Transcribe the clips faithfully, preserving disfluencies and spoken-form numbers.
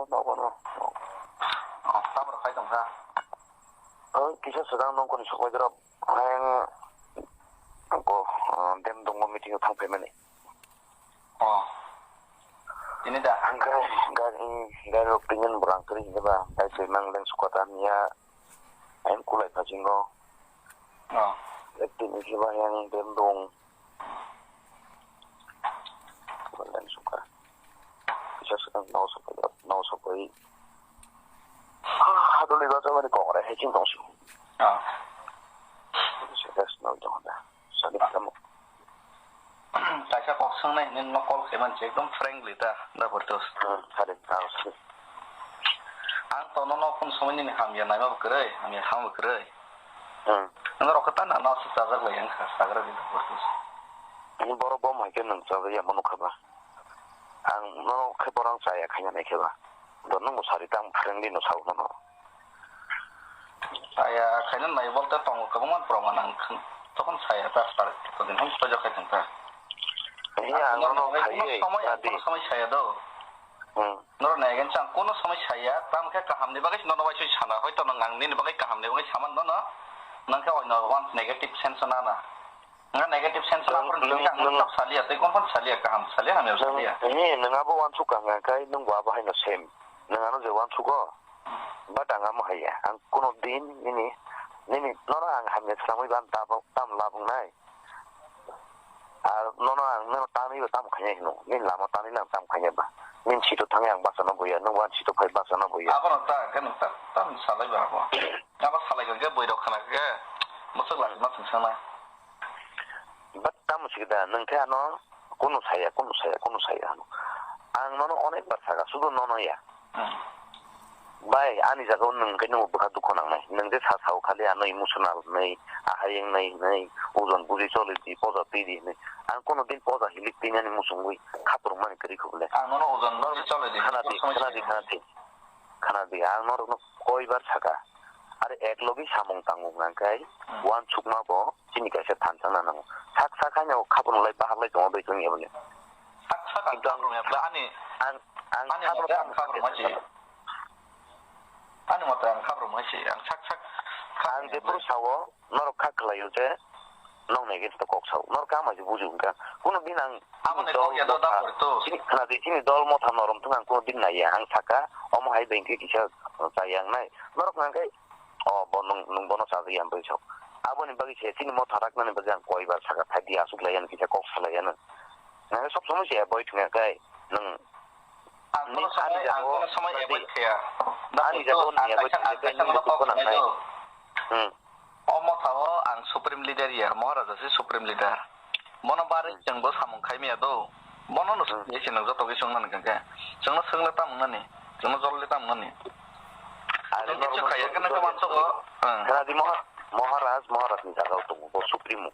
Nogo no. Oh, tamo rok khai tong kha? Oh, kisa swkang nong koni sok bai drop. Ang ko, ah, dem dongmo meeting o thang phaimani. Oh. Ini da? Ang khe gari, gari rok tingin borang kri hinba, bai se mang leng sukata niya. Ang kulai phasingo. Oh. Tini khe ba yang dem dong. Leng suka. Kisa swkang nau sokoi, nau sokoi. Haduli bacha mani kongre heching tong si. Ah. Kisa nau jong da. Sani kamo. Kaisa kok swngnai hinwi no call khaiman se ekdom frankly ta, da Bortus. Hmm, sani, ah, sani. Ang to nono phone somoi nini hamya naima bo kwrwi, hamya thang bo kwrwi. Hmm. Norok khe ta na no se chajak lai ang kha, sagra di da Bortus. Borok bom hai khe nwng chajak ya manu kha ba. Ang no khe borang chaya khaina nai khe ba. Bo nwng bo sari tang friendly no sao nono. Chaya khaina nai bolte tongo kwbangma proman ang khn-, tokon saya ta sar to din hum sojo khai thang ta. Iya, ang nono khaiye, kono samai, ang kono samai saya do. Hmm. Noro nai gen chang kono samai saya, tam khe kaham ni bagwi nono waisui sana, hoito nang ang nini bagwi kaham ni bagwi saman nono, nang khe oino one negative sense nana. Nga negative sense la pun nang, nang, nang sab salia, tei kon pun salia, kaham salia, hamya salia. Ni, nang abo wan suka nga kai, nang bo abo haino same. Nang ano je wan suko, but ang amo haya. Ang kuno din nini, nini, nono ang hamya slamwi ban tabo, tam labung nai. Ar nono ang, nono tani ba tam khanya hino. Nini lama tani lang tam khanya ba. Nini sito thangya ang basa no boya, nang wan sito phai basa no boya. Abo no ta, keno ta, tam salai ba abo. Abo salai ka ke boi rok khana ke, masuk lagi masuk sana. But tamo sikda, nwng khe ano kunu saya, kunu saya, kunu saya hano. Ang nono onek bar saka, sudu nono ya. Hmm. Bai, ani jaga o nwng khe nwng bwkha dukho nangnai. Nwng je sa sao khali ano emotional nai, ahai wngnai nai, ojon buji choli di, poja twi di hinwi. Ang kunu din poja hilik twi nani muchungwi, khaprwng mani kwrwi khobole. Ang nono ojon buji choli di, khana di, khana di, khana di. Khana di, ang norokno koi bar saka. Are ek logi samung tango hwnka khe, hmm, uansukma bo chini kaisa thansa na nango. Sak sak haino khaprwng lai bahak lai tongo doi tongya bole. Sak sak ang khaprwng ya, ani, ang, ang ani khaprwng mate ang khaprwng mate. Ani mate ang khaprwng mate, ang sak sak ang jephuru sao, norok kha khlaio je, nokni against o kok sao. Norok kha ma je buji hwnka. Kuno din ang abo ni kok ya da da porto. Chini khna di, chini dol motha norom thung ang kuno din naiya. Ang saka, omo hai bengke kisa chaya ang nai. Norok hwnka khe, o bo nung, nung bono chajak ya boi sao. Aboni bagwi se chini motha raknani bagwi ang koi bar saka thai di asuk lai ano kisa kok salai ano. Nang sob somoi se avoid hwnka khe nung. Ang kono somoi, ang kono somoi avoid khaya. Da porto, ang kaisa, ang kaisa nono kok sanai do. Hmm. O motha o ang supreme leader ya, Maharaja se supreme leader. Bono bagwi chwng bo samung khai maya do. Bono no sung se nwng joto khe sung nani khe. Chwngno sung le tamo nani, chwngno jol le tamo nani. Are chwng khe norok chwng khai ya khe nang khe uansuk o. Khna di Maha-, Maharaj, Maharaj ni jaga o tongo bo supremo.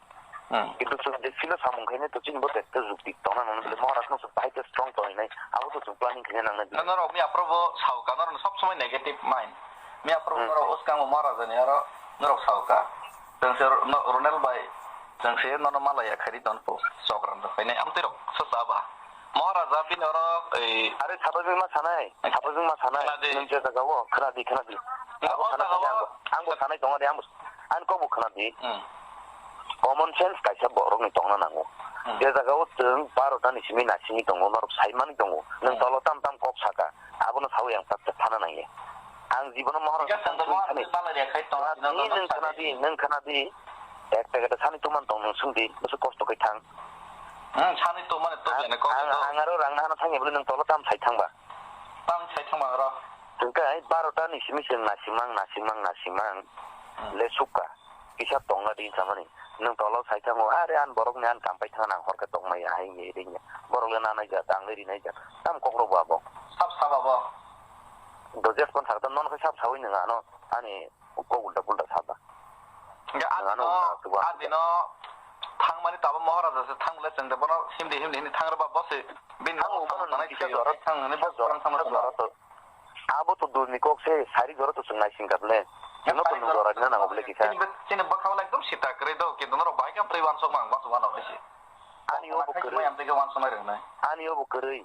Hmm. Kintu chwng je philo samung khainai to chini bo tekte jukti tongna nang bole Maharaj no chwng bahai khe strong tongwi nai. Abo to chwng planning khaina nang nai. Norok mi aphuru bo sao ka, norok sob somoi negative mind. Mi aphuru hmm, norok uskang bo Maharaj ni aro norok sao ka. Chwng se ro-, no, Ronel bai, chwng se nono malaya khairi don po, chokran rok khainai, amtwi rok sa sa ba. Maharaja bini oro, ei, are sabo bima sanai, sabo bima sanai, khna di. Nung je jaga o, khna di, khna di. Nung abo o sana jaga thangwi o. Ang bo, ang bo sanai tongo de, ang bo, ang kok bo khna di. Hmm. Common sense kaisa borok ni tongna nango. Hmm. Je jaga o chwng barota ni simi nasingwi tongo, norok sai mani tongo. Nung hmm, tolo tam tam kok saka, abono sawi ang tak tak thana nangya. Ang jibono Maharaj. Hingke chwng to Maharaj ni malai rek khai tong, khna di, nung khna di, nung khna di. Ek packet sani tuman tong nung sung di, bwswk kosto khe thang. Hmm, sani tumani to ang, bene kok ang, to. Ang aro rang nahana thangya bwle nung tolo tam sai thangba. Tam sai thangma aro. Hingke ai barota ni simi se nasimang, nasimang, nasimang. Hmm. Le sukha. Kisa tongna di samani. Nung tolo sai thango, are an borok ni an kampai thang nang hor khe tongmai ya, hai ni ring ya. Borok le nanai ja, tang le rinai ja. Tam kok rok ba bo. Sab sab abo. Dojes pon thak ta non khe sab sawi nung ano. Ani Kok ulta pulta saba. Hingke ani no, ani no thangmani tabo Maharaja se thang le chwng de bono himdi himdi himdi thang rwba bo se bini thang no bono thang nang kisa thwi jora, thang nang kisa bo jora, thang kisa jora to. Abo to dul ni kok se sari jora to chwng naising kap le. Chwng no to nung jora na nango bole kisa. Chini bwkha wala ekdom sita kwrwi do, kintu norok bahai khe twi wansok mang, wansok mano hai se. Ani obo kwrwi. Ani obo kwrwi.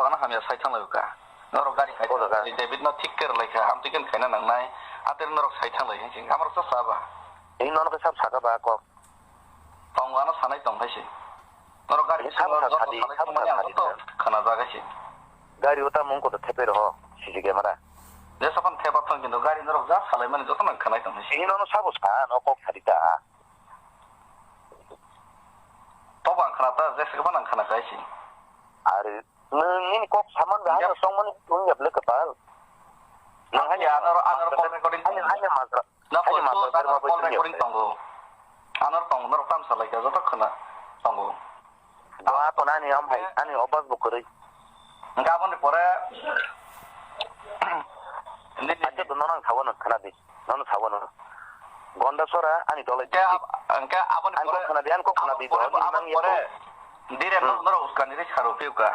norok ano hamya sai thang lai kha. Norok gari khai Bodo thang ka. Lai, David no thik khe rwlai kha, amtwi khe khaina nangnai. Ater norok sai thang lai hinsi, amrok sa saba. Ini nono khe sab saka ba kok. Tongo ano sanai tong hai se. Norok gari Ini bisingo sab joto sadi, salai sab thangmani ang sadi joto na. Khana jagai se. Gari uta mung koto thepe roho, C C camera. Je sapan thepa thang kintu gari norok ja salai mani joto nang khanai tong hai se. Ini nono sabo sa, no kok sadi ta. Tobo ang khana ta, je sekhe phano ang khana kai se. Are, nwng nini kok saman da Yep. Ano songmani tong yable kapal. Nwng Ani ano, ano call recording Ani, tong. Ani mazra. Na Ani photo mazra ta berma call bai recording tong. Tongo. Ano tong, norok tam salai ka joto khana tongo. Dua to nani am hai, ani obas bo kwrwi. Gabon ni pore. Acha to nonang sawa no khana di. Nono sawa no. Gonda sora ani dolai. Ke, ke abon ni pore. Ani kok khana di, ani kok khana di. Abon ni pore. Dire no, norok uskani ri saro piuka.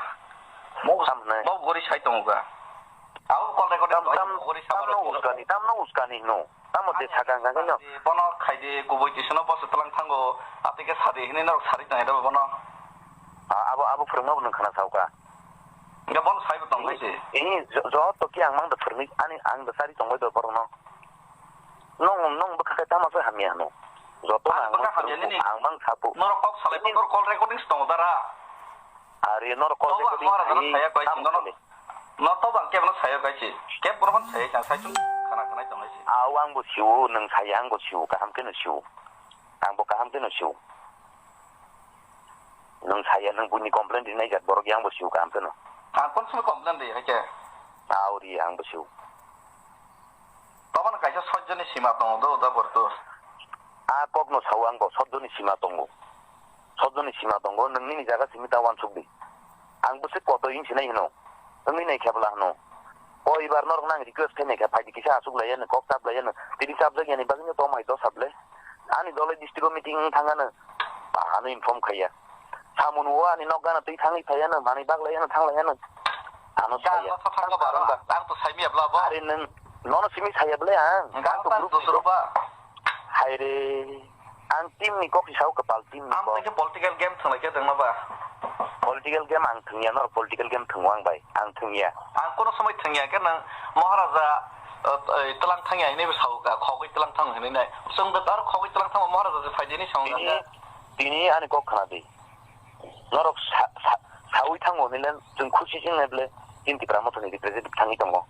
Mo, mo gori sai tongo ka. Abo call recording tam, tam, gori tam no uskani, tam no uskani no. Tamo de sakang kang no. Bono khaide kubui tisino boso tlang thango, atike sadi hini norok sari tong edo bono. Abo, abo phwrwngma bo nung khana sauka. Ga bono saibo tong bai se. Ini joto ki ang mang da phwrwngni, ani ang da sari tong bai do borokno. Nong, nong bwkha khe tamo se hamya no. Joto ang mang sapu. Norok kok salai, norok call recording tong dara. Are norok call recording khai. No to bang kebo no saya kaisi. Kebo no saya, saya sung khana khana tong kaisi. Aw ang bo siu, nung saya ang bo siu, kaham khe no siu. Ang bo kaham khe no siu. Nung saya nung buni complaint rinai jat borok yang bo siu kaham khe no. Ang kon simi complaint ri hai khe. Aw ri ang bo siu. Tobano kaisa sojjoni sima tongo do, da borto. A kokno sao ang bo sojjoni sima tongo. Sojjoni sima tongo, nwng nini jaga simi ta uansuk di. Ang bwswk koto hinsinai hino. Wngwi nai khe bwla hino. Koibar norok nang request khainai khe phaidi kisa aswk laiya nw, kok chap laiya nw. Tini chapjak yani bagwino tong hai dos sable. Ani dole district o meeting wng thangano. Ano inform khaiya. Samung o ani nok gana twi thangwi phaiya nw, manwi bak laiya nw, thang laiya nw. Ano saya. Ang to saimi abla bo. Are nwng nono simi saya bwle ang. Ang to group dusro ba. Haire, ang team ni kok hisao kwtal team ni kok. Ang tei political game thwnglai khe tongma ba? Political game ang thwngya, norok political game thwngo ang bai, ang thwngya. Ang kono somoi thwngya khe nang Maharaja, eh, eh, tlang thangya hinwi bo sao ka, khogwi tlang thang hinwi nai. Chwng da tar khogwi tlang thang Maharaja je phaidi hinwi sao nang. Tini ani kok khna di. Norok sa, sa, sawi thango hinwi le chwng khusi chwng nai bwle, chini Tipra Motha ni representative thangwi tongo.